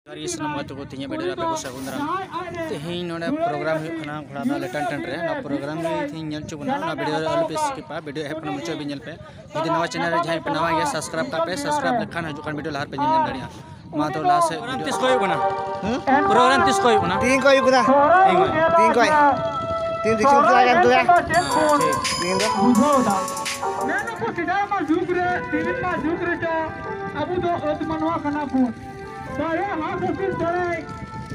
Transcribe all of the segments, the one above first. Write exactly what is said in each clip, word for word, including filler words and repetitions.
ᱡᱚᱦᱟᱨ ᱜᱮ ᱥᱟᱱᱟᱢ ᱜᱟᱛᱮ ᱠᱚ, ᱛᱮᱦᱮᱧᱟᱜ video ᱨᱮ ᱟᱯᱮ ᱠᱚ ᱥᱟᱹᱜᱩᱱ ᱫᱟᱨᱟᱢ᱾ ᱛᱮᱦᱮᱧ ᱱᱚᱰᱮ program ᱦᱩᱭᱩᱜ ᱠᱟᱱᱟ ᱜᱷᱚᱲᱟ ᱫᱟᱜ ᱞᱮᱴᱟᱱ ᱴᱟᱺᱰᱤ ᱨᱮ᱾ ᱱᱚᱣᱟ program ᱨᱮ ᱛᱮᱦᱮᱧ ᱧᱮᱞ ᱦᱚᱪᱚ ᱵᱚᱱᱟ, ᱱᱚᱣᱟ video ᱨᱮ ᱟᱞᱚ ᱯᱮ skip ᱟ, video ᱮᱦᱚᱵ ᱠᱷᱚᱱ ᱢᱩᱪᱟᱹᱫ ᱦᱟᱹᱵᱤᱡ ᱧᱮᱞ ᱯᱮ᱾ ᱡᱩᱫᱤ ᱱᱟᱣᱟ channel ᱨᱮ ᱡᱟᱦᱟᱸᱭ ᱯᱮ ᱱᱟᱣᱟ ᱜᱮᱭᱟ, subscribe ᱠᱟᱜ ᱯᱮ, subscribe ᱞᱮᱠᱷᱟᱱ ᱦᱤᱡᱩᱜ ᱠᱟᱱ video ᱞᱟᱦᱟ ᱨᱮᱯᱮ ᱧᱮᱞ ᱧᱟᱢ ᱫᱟᱲᱮᱭᱟᱜᱼᱟ᱾ ᱢᱟ ᱛᱚ ᱞᱟᱦᱟ ᱥᱮᱫ program video᱾ ᱛᱤᱥ ᱠᱚ ᱦᱩᱭᱩᱜ ᱠᱟᱱᱟ? ᱦᱩᱸ? Program ᱛᱤᱥ ᱠᱚ ᱦᱩᱭᱩᱜ ᱠᱟᱱᱟ? ᱛᱤᱦᱤᱧ ᱠᱷᱚᱡ ᱦᱩᱭᱩᱜ ᱠᱟᱱᱟ᱾ ᱛᱤᱦᱤᱧ ᱠᱷᱚᱡ᱾ ᱛᱤᱦᱤᱧ ᱫᱤᱥᱚᱢ ᱪᱟᱞᱟᱜ ᱠᱟᱱ ᱛᱟᱞᱮᱭᱟ᱾ ᱦᱮᱸ, ᱴᱷᱤᱠ᱾ ᱛᱤᱦᱤᱧ ᱫᱚ᱾ ᱵᱩᱡᱷᱟᱹᱣ ᱫᱟ᱾ ᱢᱮᱱ ᱟᱠᱚ ᱥᱮᱫᱟᱭ ᱢᱟ ᱡᱩᱜᱽ ᱨᱮ, ᱛᱤᱦᱤᱧ ᱢᱟ ᱡᱩᱜᱽ ᱨᱮ ᱪᱚ ᱟᱵᱚ ᱫᱚ ᱟᱹᱫ ᱢᱟᱱᱣᱟ ᱠᱟᱱᱟ ᱵᱚᱱ᱾ ᱵᱟᱨᱭᱟ ᱦᱟᱸᱥ ᱦᱟᱹᱥᱤᱞ ᱪᱮᱬᱮᱭ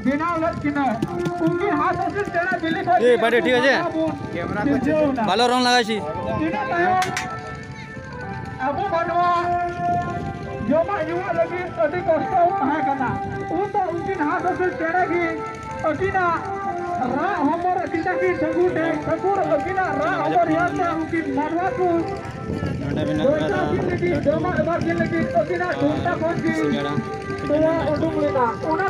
ᱵᱮᱱᱟᱣ ᱞᱮᱫ ᱠᱤᱱᱟᱹ᱾ ᱩᱱᱠᱤᱱ ᱦᱟᱸᱥ ᱦᱟᱹᱥᱤᱞ ᱪᱮᱬᱮ ᱵᱤᱞᱤ ᱠᱷᱚᱱ ᱮ, ᱜᱮ ᱵᱟᱰᱮ, ᱴᱷᱤᱠ ᱟᱪᱷᱮ? ᱟᱵᱚ ᱵᱚᱱ ᱥᱤᱨᱡᱟᱹᱣ ᱮᱱᱟ᱾ ᱵᱷᱟᱞᱚ ᱨᱚᱝ ᱞᱟᱜᱟᱣ ᱪᱤ᱾ ᱤᱱᱟᱹ ᱛᱟᱭᱚᱢ ᱟᱵᱚ ᱢᱟᱱᱣᱟ ᱡᱚᱢᱟᱜ ᱧᱩᱣᱟᱜ ᱞᱟᱹᱜᱤᱫ ᱟᱹᱰᱤ ᱠᱚᱥᱴᱚ ᱛᱟᱦᱮᱸ ᱠᱟᱱᱟ᱾ ᱩᱱ ᱫᱚ ᱩᱱᱠᱤᱱ ᱦᱟᱸᱥ ᱦᱟᱹᱥᱤᱞ ᱪᱮᱬᱮ ᱜᱮ ᱟᱹᱠᱤᱱᱟᱜ ᱨᱟᱜ ᱦᱚᱢᱚᱨ ᱟᱹᱠᱤᱱ ᱛᱟᱹᱠᱤᱱ ᱴᱷᱟᱹᱠᱩᱨ ᱴᱷᱮᱱ, ᱴᱷᱟᱹᱠᱩᱨ ᱟᱹᱠᱤᱱᱟᱜ ᱨᱟᱜ ᱦᱚᱢᱚᱨ ᱧᱮᱞ ᱛᱮ ᱩᱱᱠᱤᱱ ᱢᱟᱱᱣᱟ ᱠᱚ ᱱᱚᱰᱮ ᱢᱮᱱᱟᱜ ᱵᱚᱪᱷᱟ ᱟᱠᱟᱫᱟ ᱟᱹᱠᱤᱱ ᱞᱟᱹᱜᱤᱫ, ᱞᱟᱹᱰᱩ ᱡᱚᱢᱟᱜ ᱮᱢᱟ ᱠᱤᱱ ᱞᱟᱹᱜᱤᱫ ᱟᱹᱠᱤᱱᱟᱜ ᱟᱨ ᱴᱷᱚᱱᱴᱟ ᱠᱷᱚᱱ ᱜᱮ ᱥᱤᱸᱜᱟᱲᱟ᱾ ᱛᱚᱣᱟ ᱩᱰᱩᱠ ᱞᱮᱱᱟ᱾ ᱚᱱᱟ